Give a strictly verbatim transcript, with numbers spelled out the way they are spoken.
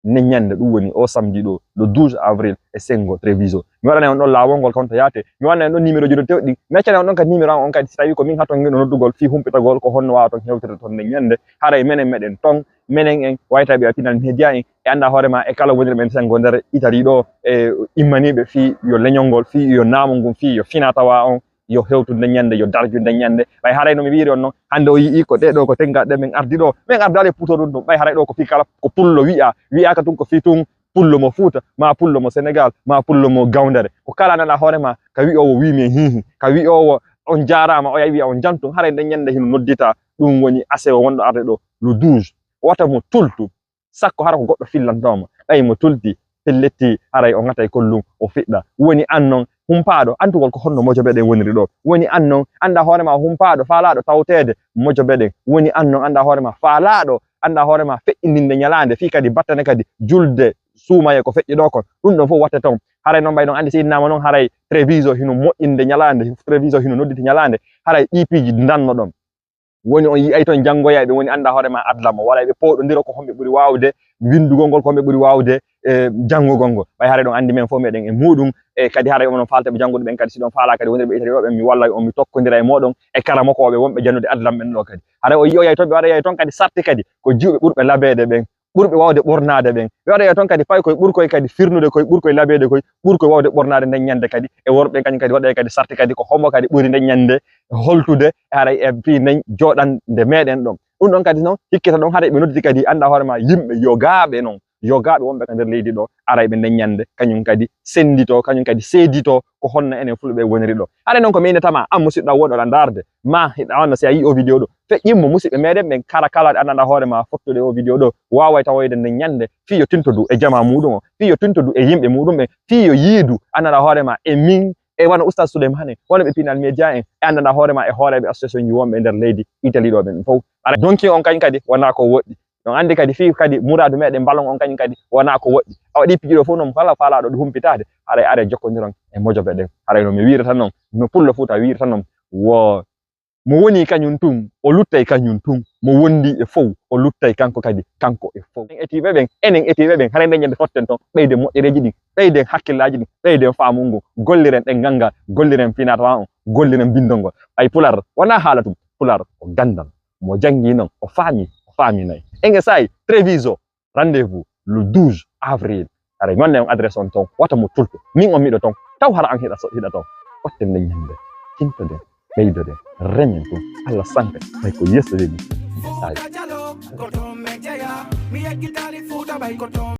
Nden ñannde, ɗum woni o samedi ɗo, le douze avril, e Senngo Treviso. Mi waɗanay on ɗon laawol ngol kon to yaate. Mi waɗanay on ɗon numéro ji ɗo tewɗi. Mi accana on ɗon kadi numéro an on kadi, si tawi ko min haton ngiɗo noddugol fii humpitagol ko honno waawaton hewtirde ton nden ñannde. Haray menen meɗen ton, menen en waytaɓe e pinal media en, e annda hoore ma e kala wonirɓe en Senngo nder Italie ɗo, e immaniiɓe fii yo leñol ngol, fii yo naamol ngun, fii yo fina tawa on, yo hewtu nden ñannde, yo darju nden ñannde. Ɓay haray no mi wiiri on non, hannde o yi'i ko ɗee ɗoo ko tenngaɗe men ardi ɗoo. Men ardaali e puutorude ɗum. Ɓay haray ɗoo ko fii kala ko pullo wi'a, wi'aaka tun ko fii tun pullo mo Fuuta, maa pullo mo Senegal, maa pullo mo Gawndere. Ko kala nana hoore ma, ka wi'oowo wi'i men hiihi, ka wi'oowo on jaaraama, o yahi wi'a on jantum, haray nden ñannde hino noddita. Ɗum woni asewo wonɗo arde ɗoo, le douze. Wata mo tultu. Sakko hara ko goɗɗo fillantooma, ɓay mo tulti, pelletti, haray o ŋatay kollum, o fiɗɗa. Woni an non, humpaaɗo, antugol ko honno mojobe ɗen woniri ɗoo. Woni an non, annda hoore ma humpaaɗo, faalaaɗo tawteede mojobe ɗen. Woni an non, annda hoore ma faalaaɗo, annda hoore ma feƴƴininde ñalaande, fii kadi battane kadi julde suumaye ko feƴƴi ɗoo kon. Ɗum ɗon fof watte ton. Haray non ɓay ɗon anndi si innama non, haray Treviso hino moƴƴinde ñalaande, Treviso hino nodditi ñalaande, haray ɗii piiji ndanno ɗon. Woni on yi'ay ton janngoyayɓe, woni annda hoore ma adlamo, waɗayɓe pooɗondiro ko homɓe ɓuri waawde winndugol ngol, ko homɓe ɓuri waawde, e, janngugol ngol. Ɓay haray ɗon anndi men fof meɗen e muuɗum, e kadi haray onon faalteɓe janngude ɓen kadi, si ɗon faalaa kadi wonirɓe Italie ɗoo ɓen, mi wallay on, mi tokkondira e mooɗon e karamokooɓe wonɓe janndude adlam ɓen ɗoo kadi. Haray o yi'oyay ton, ɓe waɗayay ton kadi sarti kadi ko jiwɓe ɓurɓe labeede ɓen, ɓurɓe waawde ɓornaade ɓen. Ɓe waɗayay ton kadi paykooy ɓurkooy kadi firnude koy, ɓurkooy labeede koy, ɓurkooy waawde ɓornaade nden ñannde kadi. E worɓe ɓen kañum kadi waɗay kadi sarti kadi ko hombo kadi ɓuri nden ñannde holtude, haray e fii nden jooɗande meɗen ɗon. Ɗum ɗon kadi non, hikkita ɗon, haray ɓe nodditi kadi, annda hoore ma, yimɓe yogaaɓe non, yogaaɓe wonɓe ka nder leydi ɗoo, arayɓe nden ñannde, kañum kadi senndito, kañum kadi seedito ko honno enen Fulɓe woniri ɗoo. Haray non ko mi innata ma, an musidɗo, a wonɗo aɗa ndaarde, ma hiɗa wonno si a yii o vidéo ɗoo, feƴƴin mo. Musidɓe meɗen ɓen kala, kala anndanɗaa hoore ma fottude o vidéo ɗoo, waaway tawoyde nden ñannde, fii yo tintodu e jamaa muuɗum o, fii yo tintodu e yimɓe muuɗum ɓen, fii yo yiidu, anndanɗaa hoore ma e min, e wano Oustaz Souleymane en, wano ɓe Pinal Media en, e anndanɗaa hoore ma e hooreeɓe association ji wonɓe e nder leydi Italie ɗoo ɓen fof. Haray donki on kañum kadi wonaa ko woɗɗi. On anndi kadi fii kadi muraadu meɗen mbalon on kañum kadi wonaa ko woɗɗi. Awa ɗii piiji ɗoo fof non kala faalaaɗo ɗi humpitaade, haray aree jokkondiron e mojobe ɗen. Haray no mi wiirata non, no Pullo Fuuta wiirata non, wo mo woni kañum tun, o luttay kañum tun. Mo wondi e fow, o luttay kanko kadi, kanko e fow. En etiiɓe ɓen, enen etiiɓe ɓen, haray nden ñannde fotten ton, ɓeyden moƴƴereeji ɗin, ɓeyden hakkillaaji ɗin, ɓeyden faamu ngun, golliren ɗenngal ngal, golliren finatawa on, golliren binndol ngol. Ɓay Pular wonaa haala tun, Pular ko ganndal. Mo janngi non, o faami, o faaminay. Enge saa'i, Treviso, rendez-vous le douze avril. Haray mi wannay on adresse on ton, wata mo tultu. Min on miɗo ton, taw hara an hiɗa so-, hiɗa ton. Fotten nden ñannde, tintoden, ɓeydoden, remen tun. Allah sanka, ɓay ko yeeso weli. Saa'i. Fuuta Jaloo, ko ton men jeyaa. Mi yeggitaali Fuuta, ɓay ko ton